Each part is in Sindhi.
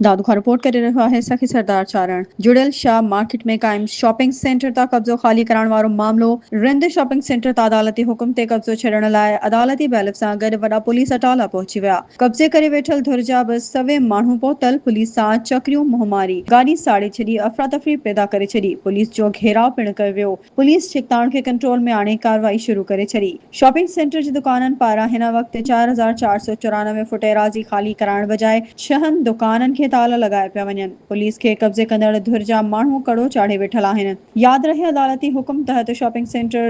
دادو کان رپورٽ ڪري رهيو آهي سخي سردار چارڻ. جڙيل شاهه مارڪيٽ ۾ قائم شاپنگ سينٽر تان قبضو خالي ڪرائڻ وارو معاملو، رند شاپنگ سينٽر تان عدالتي حڪم تي قبضو ڇڏڻ لاء عدالتي بيلف سان گڏ وڏا پوليس اٽالا پهچي ويا، قبضي ڪري ويٺل ڌر جا به سوين ماڻهو پهتل، پوليس سان چڪريون منهن ماري گاڏي ساڙي ڇڏي، افراتفري پيدا ڪري ڇڏي، پوليس جو گهيراء پڻ ڪيو ويو، پوليس ڇڪتاڻ کي ڪنٽرول ۾ آڻي ڪارروائي شروع ڪري ڇڏي. شاپنگ سينٽر جي دڪانن پاران هن وقت 4494 فوٽ ايراضي خالي ڪرائڻ بجاء ڇهن دڪانن کي تالا لڳايا پيا وڃن. پوليس کي قبضي ڪندڙ ڌر جا ماڻهو ڪڙو چاڙهي ويٺل آهن. ياد رهي عدالتي حڪم تحت شاپنگ سينٽر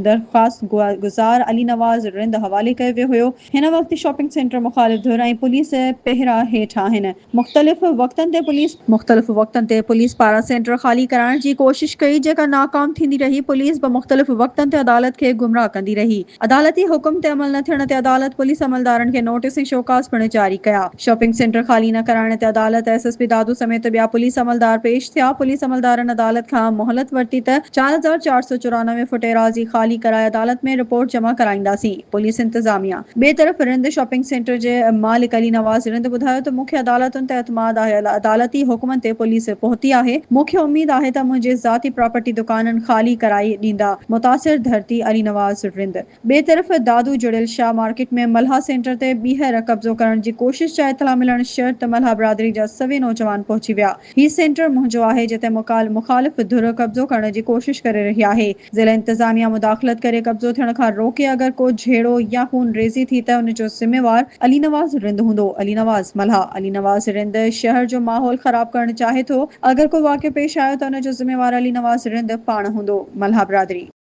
درخواست گذار علي نواز رند حوالي ڪيو ويو هيو. هن وقت شاپنگ سينٽر مخالف ڌر ۽ پوليس پهرا هيٺ آهن. مختلف وقتن تي پوليس مختلف وقتن تي پوليس پاران سينٽر خالي ڪرائڻ جي ڪوشش ڪئي جيڪا ناڪام ٿيندي رهي پوليس به مختلف وقتن تي عدالت کي گمراهه ڪندي رهي عدالتي حڪم تي عمل نه ٿيڻ تي عدالت پوليس عملدارن کي نوٽيس ۽ شوڪاز پڻ جاري ڪيا شاپنگ سينٽر خالي نه ڪرائڻ تي عدالت ايس ايس پي دادو سميت ٻيا پوليس عملدار پيش ٿيا پوليس عملدارن عدالت کان مهلت ورتي ته 4494 فوٽ ايراضي خالي ڪرائي عدالت ۾ رپورٽ جمع ڪرائينداسين پوليس انتظاميا ٻئي طرف رند شاپنگ سينٽر جي مالڪ علي نواز رند ٻڌايو ته مون کي عدالتن تي اعتماد آهي، عدالتي حڪمن تي پوليس پهتي آهي، مون کي اميد آهي ته منهنجي ذاتي پراپرٽي دڪانن خالي ڪرائي ڏيندا، متاثر ڌرتي علي نواز رند. ٻئي طرف دادو جڙيل شاهه مارڪيٽ ۾ ملها سينٽر تي ٻيهر قبضو ڪرڻ جي ڪوشش جا اطلاع ملڻ شرط ملها برادري جا سوين نوجوان پهچي ويا، هي سينٽر منهنجو آهي جتي مخالف ڌر قبضو ڪرڻ جي ڪوشش ڪري رهي آهي، ضلعي انتظاميا مداخلت ڪري قبضو ٿيڻ کان روڪي اگر ڪو جهيڙو يا خون ريزي ٿي ته ان جو ذميوار علي نواز رند هوندو علي نواز ملاح علي نواز رند شهر جو ماحول خراب ڪرڻ چاهي ٿو اگر ڪو واقعو پيش آيو ته ان جو ذميوار علي نواز رند پاڻ هوندو ملاح برادري.